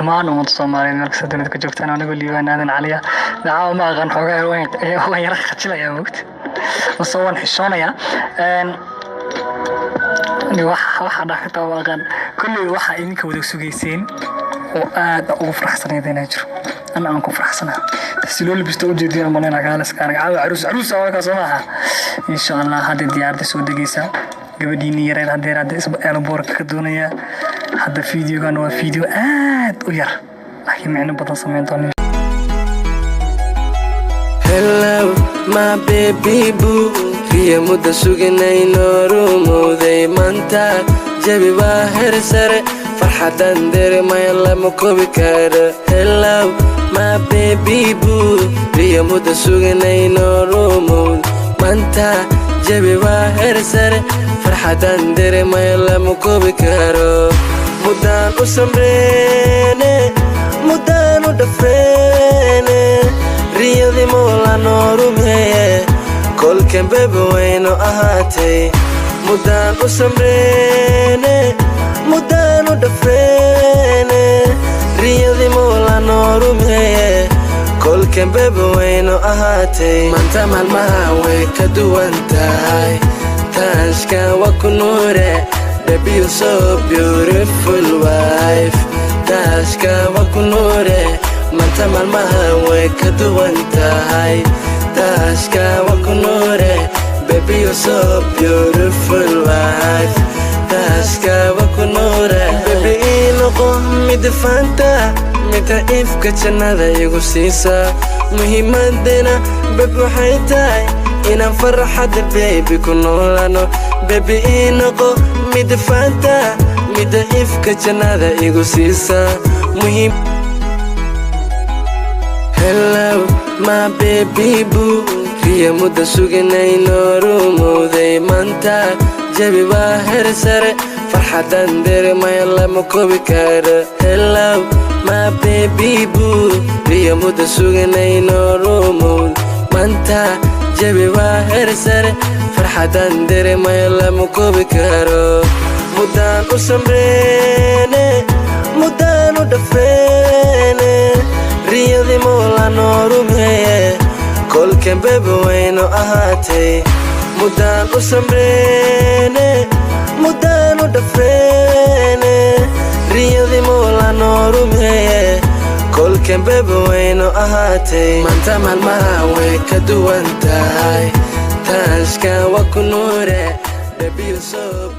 Dhammaan ummadda Soomaaliyeed meel kasta dunida ka joogtaan, anigoo Liibaan Aadan Caliya. Dacaawa ma aqaan, xoogaa waan yara khajilayaa, mogta mase waan xishoonayaa. Waxa dhaxta ma aqaan. Kolley waxa idinka wada sugayseen oo aad ugu faraxsanayd inaa jiro, ana aan ku faraxsanaa si loo labisto ujeediyo malena kaaliska arag. Caawa caruus caruus waa soo maaha. Insha Allah hadda diyaaradda soo degaysa gabadhiini yareed, hadeer hadda airportka ka doonaya. Hadda videogan waa video aad u yar, laakiin micno badan sameyn doona. Hello, my baby boo. Riya mudda suginayno rumowday maanta. Jabi waa heer sare, farxadan dareemaya lama koobi karo. Hello, my baby boo. Riya mudda suginayno rumowday maanta. Jabi waa heer sare, farxadan dareemaya lama koobi karo. Muddaan u samreene, muddaan u dhafreene, riyadii moola noo rumeeye, kolkan baby wayno ahaatay. Muddaan u samreene, muddaan u dhafreene, riyadii moola noo rumeeye, kolkan baby wayno ahaatay. Maanta maalmaha way ka duwan tahay, taashka waa ku nuure. Baby, you so beautiful wife. Taashka waa ku nuure. Maanta maalmaha way ka duwan tahay, taashka waa ku nuure. Baby, you so beautiful wife. Taashka waa ku nuure. Baby, ii noqo mid faanta, mida ifka jannada igu siisa. Muhiimadena, baby, waxay tahay inaan farxadda, baby, ku noolano. Baby, ii noqo mid faanta, mida ifka jannada igu siisa muhiim. Hello, my baby boo. Riya mudda suginayno rumowday maanta. Jabi waa heer sare, farxadan dareemaya lama koobi karo. Hello, my baby boo. Riya mudda suginayno rumowday maanta. Jabi waa heer sare, farxadan dareemaya lama koobi karo. Muddaan u samreene, muddaan u dhafreene, riyadii moola noo rumeeye, kolkan baby wayno ahaatay. Muddaan u samreene, muddaan u dhafreene, riyadii moola noo rumeeye, kolkan baby wayno ahaatay. Maanta maalmaha way ka duwan tahay, taashka waa ku nuure. Baby, you so